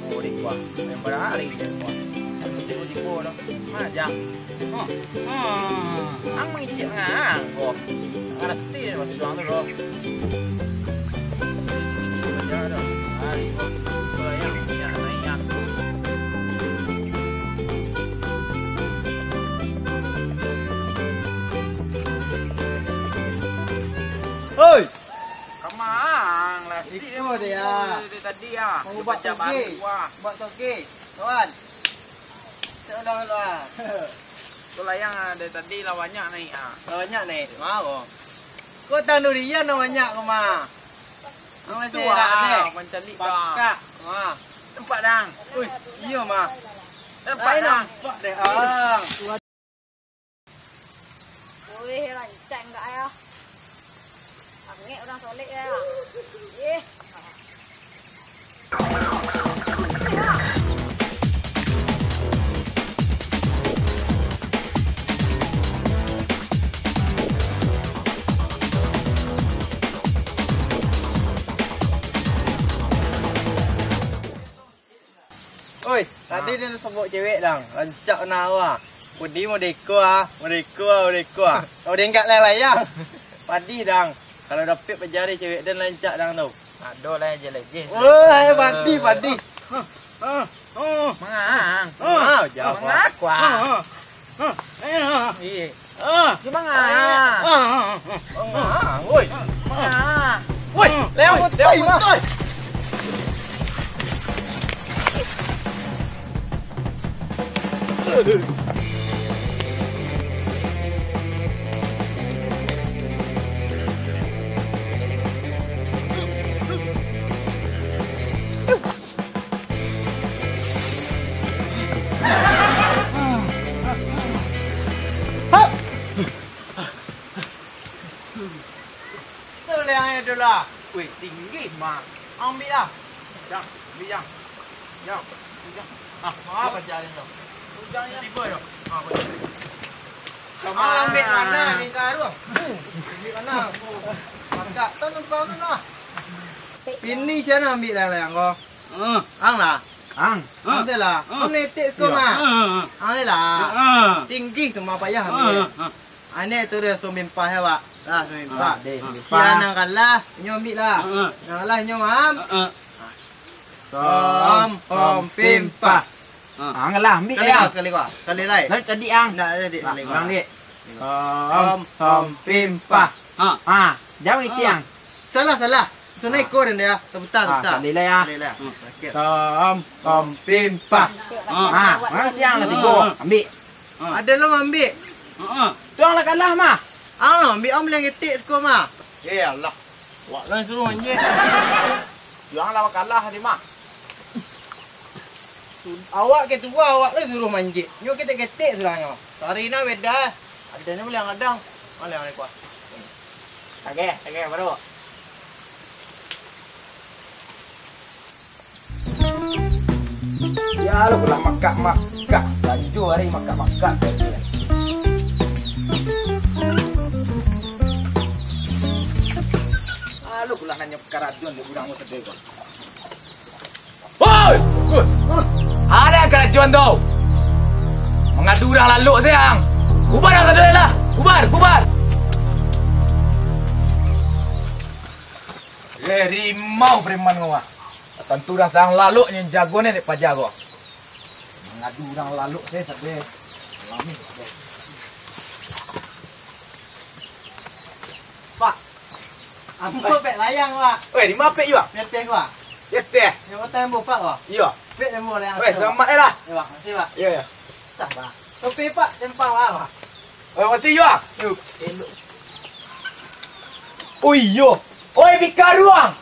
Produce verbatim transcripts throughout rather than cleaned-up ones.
Oh, di kuah. Yang barari je kuah. Tibo-tibo dah. Majang. Hah. Hah. Ang mangicik ngan ko. Ngarati deh maksud ang tu ko. Tibo-tibo aja dah. Hari ko. Kalau yang minyak naik. Oi! Kamang lah, si Iko dia. Dari tadi ah. Mau buat toge. Buat toge. Kawan. Cak ulang dulu ah. Ko layang ah, dari tadi lah banyak naik ah. Lah banyak naik. Mau. Ko tandurian lah banyak ko mah. Ang masih ah, enak deh. Pancalik ah. Pakak. Mah. Nampak dang. Ui, iyo mah. Nampak dang. Nampak deh. Ah. Wih, rancak enggak ya? Angek urang solek ya. Ih. Oi, tadi den sabok cewek dang, rancak bana awak. Padi modeko ah, modeko ah, modeko ah. Kalau dienggak layang-layang. Padi dang. Kalau dapek paja deh cewek den rancak dang tu. Ado lah je lejeh. Woi, padi, padi. Huh, huh, huh. Mangang. Huh. Mangang, jawab. Mangang. Kuah. Huh, huh. Huh. Eh, huh. Iya. Ah. Gimana? Ah, ah, ah, ah. Mangang, woi. Mangang. Woi, Leo, woi, Leo, woi, woi. Tu lah yang itulah. Weh, tinggi mah. Ambil lah. Jang, ambil jang. Jang, jang. Ah, apa jalan tu? Ujang ya. Tiba dah. Ah, boleh. Ah, ambil mana ni taruh? Hmm, ambil mana? Angkat tu numpang tu lah. Ini siapa ambil lah yang kau? Hmm. Ang lah. Ang. Ang tu lah. Ang netek tu mah. Ang lah. Tinggi tu mah payah ambil. Ane tu dia sumimpah ya, Pak. Lah, sumimpah. Ah, deh, sumimpah. Sian nang kalah, inyo ambil lah. Nang kalah, inyo maam. Som, pom, pimpah. Ah, ang lah, ambil. Sekali lah, sekali lah. Sekali lai. Lah, tadi ang. Ndak ada, dik. Ah, sekali lah. Ulang, dik. Som, pom, pimpah. Ah. Ah, jauh icing. Salah, salah. Sana ikut dia. Sebentar, sebentar. Sekali lai, ah. Sekali lai. Hmm. Sakit. Som, pom, pimpah. Ah, mana icing lah tigo. Ambil. Ah. Ada lo ambil. Ah. Tu ang lah kalah mah. Ang lah ambil, ang bilang etik siko mah. Eh, alah. Awak lah suruh manjek. Juang lah kalah tadi mah. Awak ketua, awak lah suruh manjek. Nyo ketek-ketek sudah nyo. Sarina beda. Ada ni boleh ngadang. Boleh, boleh kuah. Oke, oke, baru. Ya, lo pulang makak-makak. Sanjo hari makak-makak sajo. Alo pulang nanyo karajoan dek urang ko sadeh ko. Woi! Woi! Ada yang karajoan tu? Mangadu urang lalok sayang. Bubar ang sadeh lah. Bubar, bubar. Eh, rimau preman ko ah. Tantu urang sadang lalok nyo jago ni dek paja ko. Mangadu urang lalok se sadeh. Alami sadeh. Pak, ambo pek layang, Pak. Oi, di ma pek, Pak? Di ateh, Pak. Di ateh? Yang kota yang bupak, Pak. Iyo. Pek yang bupak layang. Oi, selamat lah. Iyo, Pak. Makasih, Pak. Iyo, iyo. Tah, Pak. Topi, Pak, tempang, Pak. Oi, makasih, Pak. Yuk. Elok. Oh, iyo. Oi, bikaruang.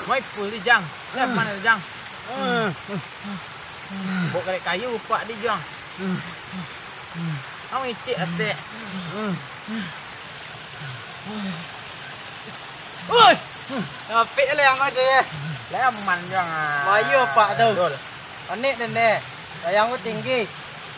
Mai puli, Jang. Lah, ma tu, Jang? Bok karek kayu, Pak, di, Jang. Ang icik atek. Oi! Apik lah yang ada ya. Lah aman, Jang. Bayu, Pak, tu. Betul. Panik den deh. Layang ko tinggi.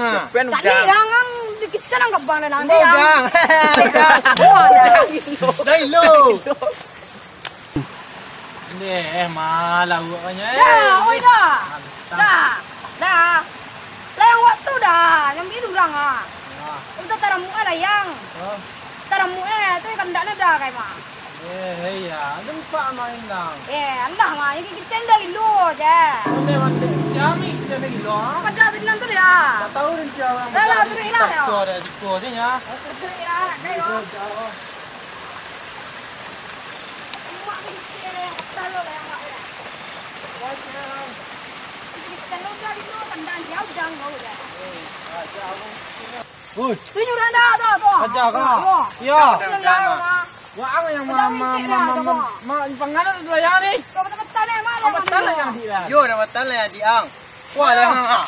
ah. Pen Tadi udang. Dang ang dikit canang kebang dan ang Ambo dang. Udang. Udang. Wah, dah. Dah ilo. Deh, eh, malah awaknyo, eh. Dah, oi, dah. Mantap. Dah, dah. Lah, yang waktu dah, yang biru urang, ah. Wah. Untuk taramu, ah, layang. Oh. Taramu, eh, tu ikan dak ada, kai, mah. Eh, iya, nampak main, dang. Eh, andah, mah. Ini kita dah ilo je. Onde, onde. Jami kita dah ilo, ah. Pada bilang tu dah. Tak tahu rencana. Dah lah, beri lah, ya. Siko dia, siko dia, ya. Beri lah, kai, ya. Woi. Tunjuk dah, dah, dah, dah. Aja, kak. Wah. Iya. Tunjuk dah, dah. Wah, ang yang ma-, ma-, ma-, ma-, ma-, ma-, panganan tu lah yang ni. Kau betul-betul, eh, mana? Betul lah yang di lah. Yo, dah betul lah yang di ang. Wah, lah, ha.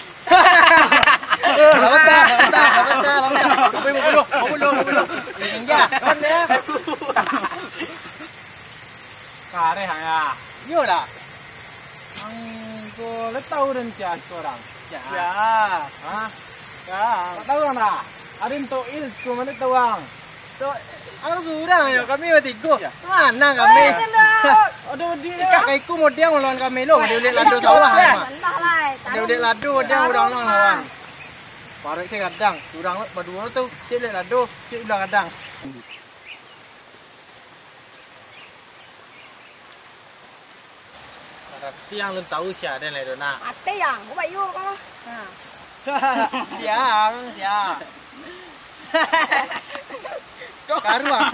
Lawan tak, lawan tak, lawan tak, lawan tak. Kau boleh, kau boleh, kau boleh, kau boleh. Ini ninja. Lawan dia. Kareh, ha, ya. Iyolah. Ang ko lah tahu dan cia sekarang. Cia. Cia. Ha? Cia. Tak tahu orang dah. Ada yang toil sekarang, mana tahu ang? Tu, ang surang yo, kami batigo. Ya. Mana kami? Aduh, dia. Ikak kaiku modiang lawan kami lo, dia ulik lado sawah, ya. Dia ulik lado, dia urang lawan. Paruik ke gadang, urang lo baduo tu, cik ulik lado, cik ulik gadang. Berarti ang lun tahu sia den lai tu, nah. Ate yang, buat yuk kau. Nah. Siang, siang. Karuang.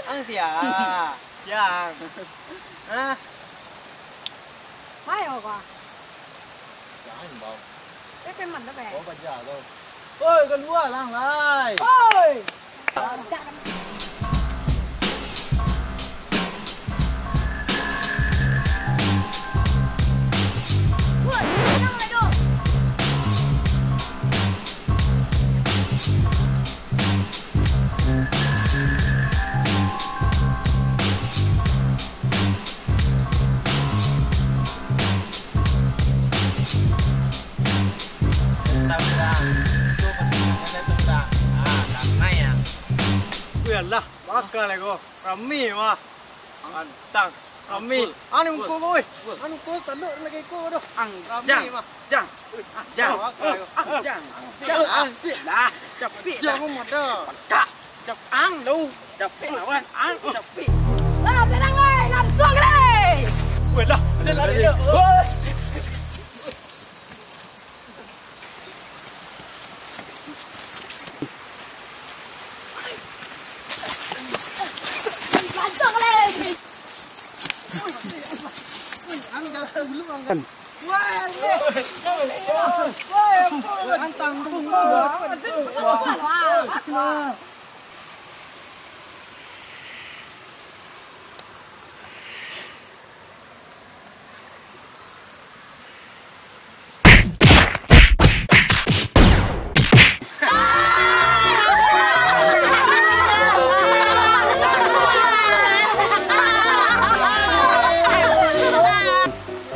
Ang siang. Siang. Hah? Mayo kau. Jangan bau. Eh, preman tu, eh? Kau kerja tu. Oi, kalua lah, lai. Oi! Tentang urang. Itu penting yang mana tu urang. Ah, damai ya. Wih, alah, bakal lah ko. Rami mah. Antang. Rami. Anu muka ko, weh. Anu ko, tanduk lagi ko doh. Ang, rami mah. Jang. Jang. Bakal lah ko. Ang, jang. Jang. Asik. Lah, capek. Jang mah dah. Pakak. Cap-, ang lu. Capek lawan. Ang capek. Lah, tenang, weh. Langsung, weh. Weh, lah. Ada lari dia. Weh.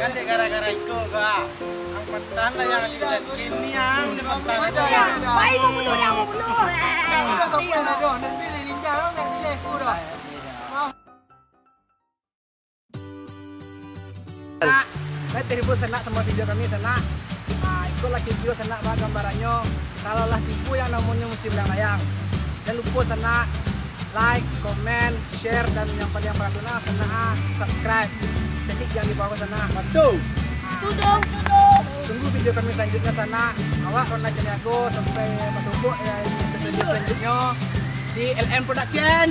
Kan dek gara-gara iko, Kak. Ang patahan lah yang di kini, ang di patahan lah yang. Baik, mau bunuh, yang mau bunuh. Udah, tak payah lah, doh. Nanti dia ninja, nanti dia aku dah. Nak, nak terhibur sanak sama video kami, sanak. Ah, Itulah video sanak ba gambarannyo. Kalau lah tibo yang namonyo musim layang-layang, jan lupo sanak like, komen, share, dan yang paling paratu nah sanak ah, subscribe. Jadi jangan dibawa sanak. Bantu. Tuduh, tuduh. Tunggu video kami selanjutnya sanak. Awak Ronald Caniago sampai bertemu ya di episode selanjutnya di L M Production.